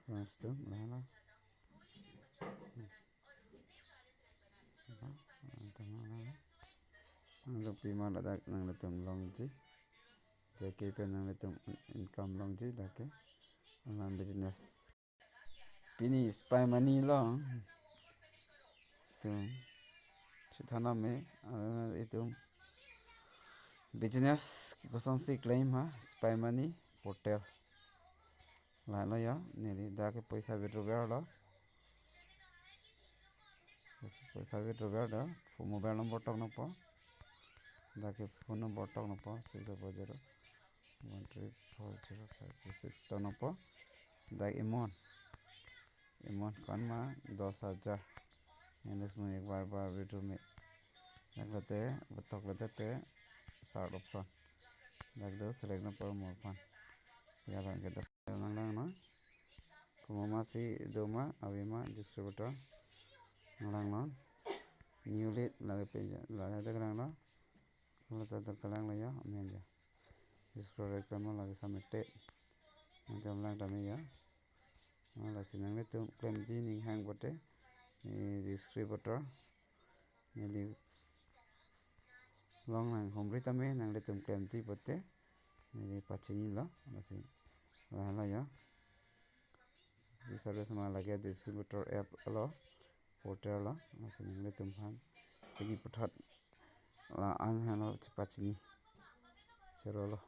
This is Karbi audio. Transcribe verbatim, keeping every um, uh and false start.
Mas tu, lah, lah. Lah, lah, lah. Nang lupi ma ladak nanglitum longji. J K pen nanglitum income longji, dak ke online business. Pini Spy Money along itum chethan nangme, ah, itum business kekosonsi claim ha, Spy Money portal. Lahelo jo, neli dak ke poisa withdraw verlo. Poisa withdraw verlo, phone mobile number tok nangpo. Dak ke phone number tok nangpo, six double zero one three four zero five three six tok nangpo. Dak amount. Amount ko-an ma, dos hajar. English mo ek bar bar withdraw me. Dak lote, betok lote te, start option. Dak do select nangpo mo aphan. Ya, lang ke dak nanglang non. Komat ma si do ma, ave ma, distributor. Nanglang non. New lead lage page, lage dak lang non. Lata dak lang lo jo, amen jo. Scroll reclaim lage submitted. Nangtum lang tame jo. Ah, lasi nanglitum klemji ning hang pote, eh, distributor neli long nanghumri tame, nanglitum klemji pote neli pachinilo, lasi lahelo jo. Service ma lage distributor app lo, portal lo, lasi nanglitum aphan pini puthot la-an henlo chepachini. Chorolo.